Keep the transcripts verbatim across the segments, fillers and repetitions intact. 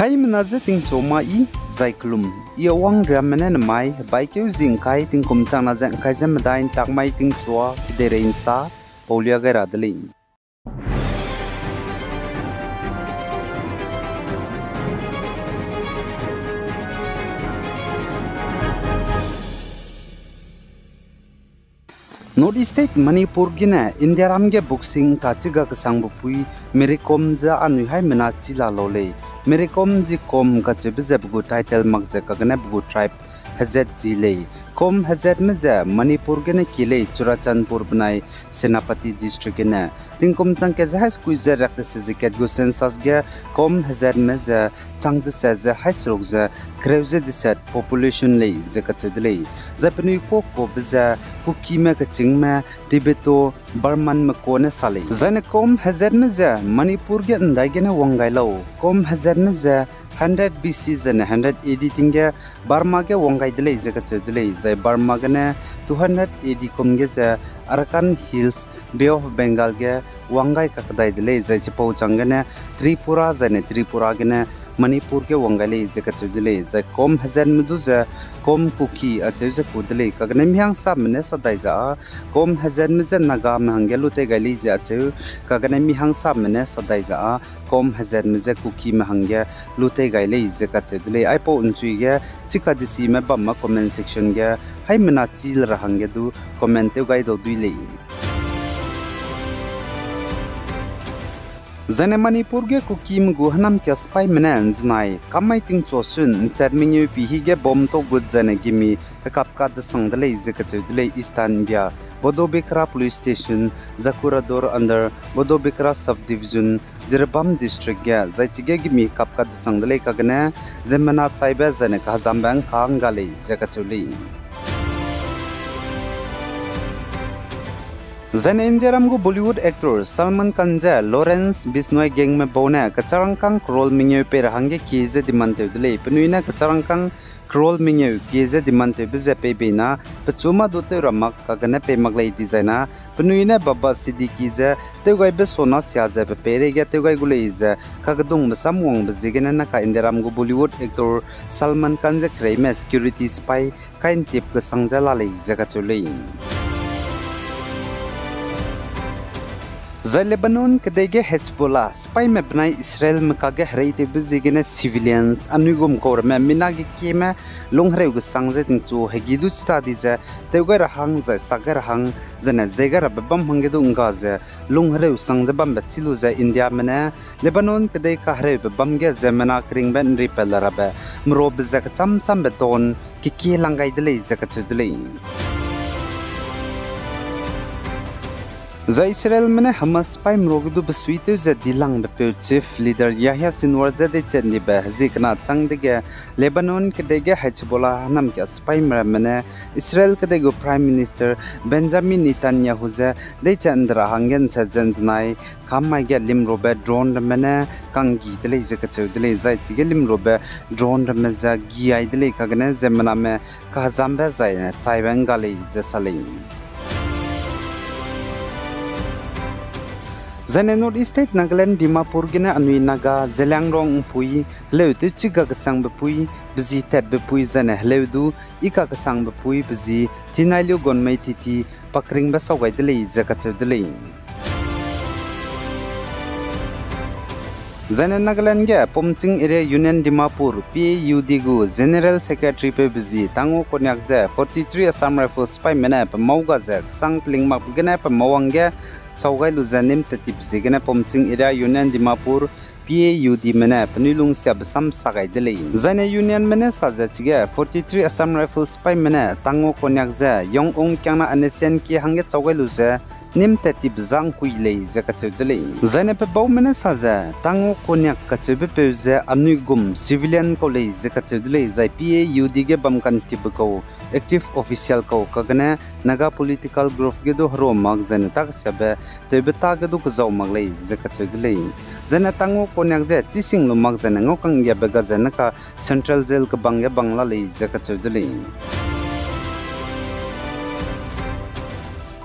Haimena je tingchu ma i, zai kelum. I Awang Riamme ne nemai hebaikeu zi ’ngkai tingkum changna ze ’ngkai ze medai ’ntak mai tingchua kedeirei ’nsa paulia gai ra de lei. North East State Manipur gene Indiaram ge boxing ta chiga kesangbe pui Mary Kom ze anui haimena chi la lau lei. Mary Kom zi Kom kacheube ze pe gu title mak ze kagene pe gu tribe hezat zi lei. Kom hezatme ze Manipur gene kie lei, Churachandpur benai Senapati District gene. Tingkum chang kat ze hai sekui ze riak deset ze kat gu census ge Kom hezatme ze chang deset ze hai seruk ze kereu ze deset population lei ze kacheu de lei. Zai penui kuakube ze Kukime kechîngme Tibeto-Burmanme ka ne sa lei. Zaine Kom hezatme ze Manipur ge ’ndai gene wang gai lau. Kom hezatme ze hundred B C zaine hundred A D ting ge Burma ge wang gai de lei ze kacheu de lei. Zai Burma gene two hundred A D kum ge ze Arakan Hills, Bay of Bengal ge wang gai kakdai de lei. Zai chipau chang gene Tripura zaine Tripura gene Manipur ge wang gai lei ze kacheu de lei. Zai Kom hezatme du ze Kom Kuki acheu ze ku de lei. Kagene mi hangsame ne sa dai ze â Kom hezatme je Nagame hangge lu tei gai lei ze acheu. Kagene mi hangsame ne sa dai ze â Kom hezatme je Kukime hangge lu tei gai lei ze kacheu de lei. Aipau ’nchui ge chika desime bam ma comment section ge haimena chi le ra hangge du comment tew gai dau dui lei. Zaine Manipur ge Kukime gu hênam kia sipaime ne ’nzenai kam mai tingchu sun ’nchat mengeu pi hige bomb tau gut zaine gimi hekap kadesang de lei ze kacheu de lei. Eastern India, Bodobikra Police Station, Jakurador under Bodobikra Sub-Division, Jiribam District ge zai chige gimi hekap kadesang de lei kagene ziemmena chaibe zaine kahezambe ’ngka ’ngga lei ze kacheu lei. Zaine Indiaram gu Bollywood actor Salman Khan je Lawrence Bishnoi gangme bau ne kecharangkâng crore mengeu pei ra hangge kie ze demand tew de lei. Penui ne kecharangkâng crore mengeu kie ze demand tewbe ze pei bei na, pechu mâ du tew ra mak kagene pei mak lei dizai na, penui ne Baba Siddique ze tewgaibe sona sia ze pe peireige tewgai gu lei ze kakedungbe samwangbe ziegene naka Indiaram gu Bollywood actor Salman Khan je kereime security sipai kai ’ntip kesang ze la lei ze kacheu lei. Zai Lebanon kedei ge Hezbollah sipaime benai Israelme kage hereitewbe ziegene civilians anui gum kau ramme mina ge kieme lunghereu kesang ze tingchu hegi du chita di ze tewgai ra hang zai sakgai ra hang, zaine zeigai rabe bam hangge du ’ngga ze lunghereu sang ze bambe chi lu ze Indiame ne Lebanon kedei kahereube bam ge ziemmena keringbe ’nripat le rabe merabe ze kechâm châmbe ton kekie lang gai de lei ze kacheu de lei. Zai Israelme ne Hamas sipai merabe du besuitew ze dilangbe peu chief leader Yahya Sinwar je deichat ’ndibe hezie kena châng dege Lebanon kedei ge Hezbollah hênam kia sipaime ramme ne Israel kedei gu Prime Minister Benjamin Netanyahu je deichat ’ndi ra hangge ’nchat ze ’nzenai kam mai ge limrobe drone ramme ne kanggi de lei ze kacheu de lei. Zai chige limrobe drone ramme ze gi ai de lei kagene ziemmename kahezambe zaine chaibe ’ngga lei ze sa lei. Zaine North East State Nagaland Dimapur gene anui Naga Zeliangrong ’mpui, heleu tewchi ga kesangbe pui, bezi tatbe pui zaine heleu du i ga kesangbe pui bezi tinailiu gonmei titi pakringbe sau gai de lei ze kacheu de lei. Zaine Nagaland ge Pumching Area Union Dimapur, P A U D gu General Secretary peu bezi Tango Konyak ze forty-three Assam Rifles sipaime ne pe mau ga ze kesang peling makbe gene pe mau wangge chau gai lu ze nîm tat tibe ziegene Pumching Area Union Dimapur, P A U D me ne penui lungsiabe sam sa gai de lei. Zaine Unionme ne sa ze chige forty-three Assam Rifles sipaime ne Tango Konyak ze Yongong kiangna N S C N K hangge chau gai lu ze nîm tat tibe za ’ngkui lei ze kacheu de lei. Zaine pe baume ne sa ze Tango Konyak kacheube peu ze anui gum civilian kau lei ze kacheu de lei, zai P A U D ge bam kantipbe kau, active official kau kagene Naga political group ge du herua mak zaine takesiabe tewbe ta ge du kezau mak lei ze kacheu de lei. Zaine Tango Konyak ze chising lu mak zaine ngau kanggiabe ga ze neka Central Jail kebang ge bang la lei ze kacheu de lei.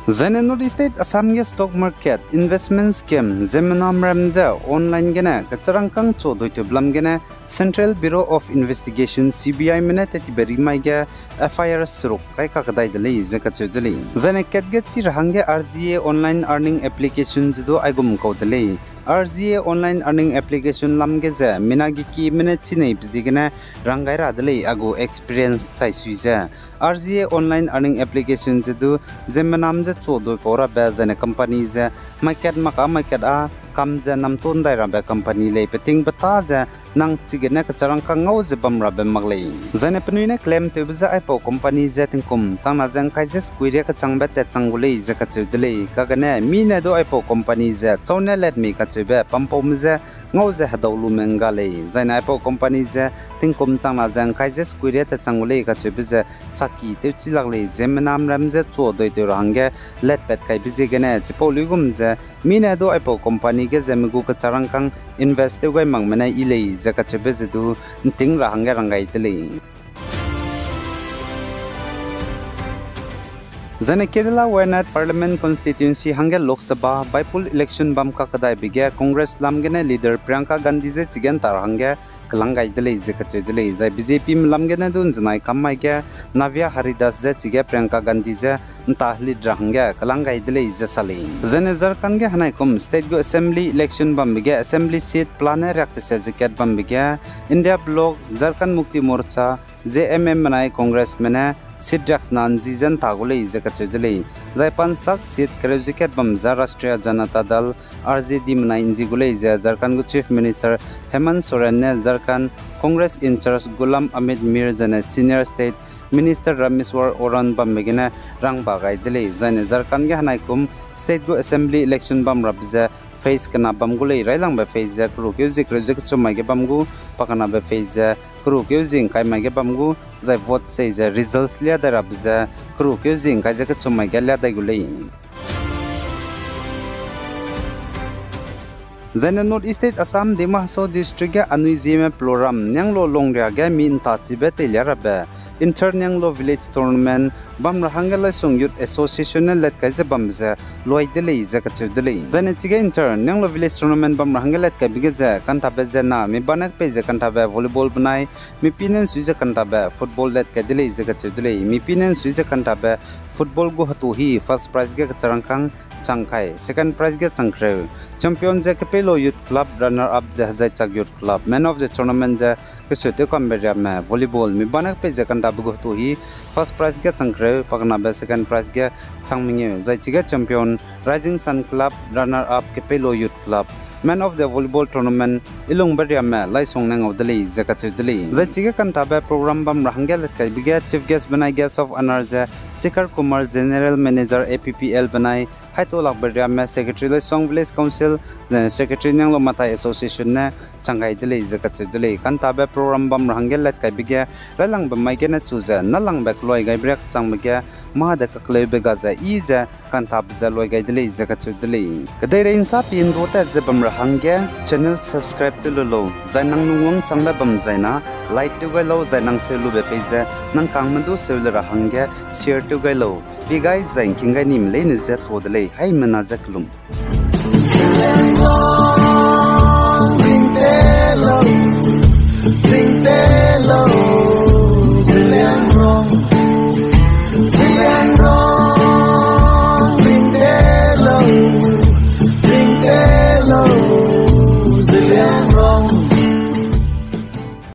Zaine North East State Assam ge stock market investment scam ziemmenam ram ze online gene kecharangkâng chu doitew blam gene Central Bureau of Investigation, C B I me ne tetiberi mai ge F I R seruk kai kakedai de lei ze kacheu de lei. Zaine kat ge chi ra hangge R G A online earning application ze du aigum kau de lei. R G A online earning application lam ge ze mina geki me ne chinei pe ziegene rang gai ra de lei, a gu experience chai sui ze. R G A online earning application ze du ziemmenam ze chu doi kau rabe zaine company ze mai kat mak a mai kat a kam ze namto ndai rabe company lei, peting peta ze nang chigene kecharangkâng ngau ze bam rabe mak lei. Zaine penui ne claim tewbe ze aipau company ze tingkum changna ze ngkai ze sekuiria kechangbe tat chang gu lei ze kacheu de lei. Kagene mi ne du aipau company ze chau ne let mei kacheube pampaume je ngau ze hedau lume ngga lei. Zaine aipau company ze tingkum changna ze ngkai ze sekuiria tat chang gu lei kacheube ze saki tewchi lak lei, ziemmenam ram ze chu doitew ra hangge letpat kaibe ziegene chipau luigum ze mi ne du aipau company ge ze mi gu kecharangkâng invest tew gai makme ne yi lei ze kacheube ze du nting ra hangge rang gai de lei. Zaine Kerala Wayanad Parliament Constituency hangge Lok Sabha by-poll election bam kakedaibe ge Congress lam gene leader Priyanka Gandhi ze chige nta ra hangge kelang gai de lei ze kacheu de lei. Zai B J P me lam gene du nzenai kam mai ge Navya Haridas ze chige Priyanka Gandhi ze nta helit ra hangge kelang gai de lei ze sa lei. Zaine Jharkhand ge henaikum state gu assembly election bambe ge assembly seat plan ne riak tese ze kat bambe ge India Bloc, Jharkhand Mukti Morcha, J M M benai Congress me ne seat riaksena nzi ze nta gu lei ze kacheu de lei. Zai pansak seat kereu ze kat bam ze Rashtriya Janata Dal, R J D menai nzi gu lei ze Jharkhand gu Chief Minister Hemant Soren ne Jharkhand Congress in-charge Ghulam Ahmed Mir zaine Senior State Minister Rameshwar Oran bambe gene rangba gai de lei. Zaine Jharkhand ge henaikum state gu assembly election bam rabe ze phase kena bam gu lei, railangbe phase ze kerukeu zie kereu ze kechum mai ge bam gu, pakenabe phase ze kerukeu zie ngkai mai ge bam gu, zai vote sei ze results lia dai rabe ze kerukeu zie ngkai ze kechum mai ge lia dai gu lei. Zaine North East State Assam Dima Hasao District ge anui Zeme Ploram Nianglo Longria ge mi ntachibe teilia rabe Inter Nianglo Village Tournament bam ra hangge Laisong Youth Association ne let kai ze bambe ze luai de lei ze kacheu de lei. Zaine chige Inter Nianglo Village Tournament bam ra hangge let kaibe ge ze kantabe ze na mi bane pei ze kantabe volleyball benai, mi pi ne nsui ze kantabe football let kai de lei ze kacheu de lei. Mi pi ne nsui ze kantabe football gu hetu hi first prize ge kecharangkâng chang kai, second prize ge chang kereu. Champion ze Kepeilo Youth Club, runner up ze Hezaichak Youth Club, man of the tournament ze Kesuitewkambe Riame volleyball, mi bane pei ze kantabe gu hetu hi first prize ge chang kereu, pakenabe second prize ge chang mengeu. Zai chige champion Rising Sun Club, runner up Kepeilo Youth Club, man of the volleyball tournament Ilungbe Riame Laisong ne ngau de lei ze kacheu de lei. Zai chige kantabe program bam ra hangge let kaibe ge chief guest benai guest of honour ze Shikhar Kumar, General Manager A P P L benai Haitolakbe Riame, Secretary Laisong Village Council, zene Secretary Nianglo Matai Association ne chang gai de lei ze kacheu de lei. Kantabe program bam ra hangge let kaibe ge railangbe mai gene chu ze nalangbe keluai gaibe riak changbe ge mâ de kakleube ga ze i ze kantabe ze luai gai de lei ze kacheu de lei. Kedeirei nsa pi ndu tat ze bam ra hangge channel subscribe tew lu lau, zai nang lungwang changbe bam zai na like tew gai lau, zai nang seu lube pei ze nang kangme du seu le ra hangge share tew gai lau. Pi gai zai ngking gai nime leine ze tuâ de lei, haimena ze kelum.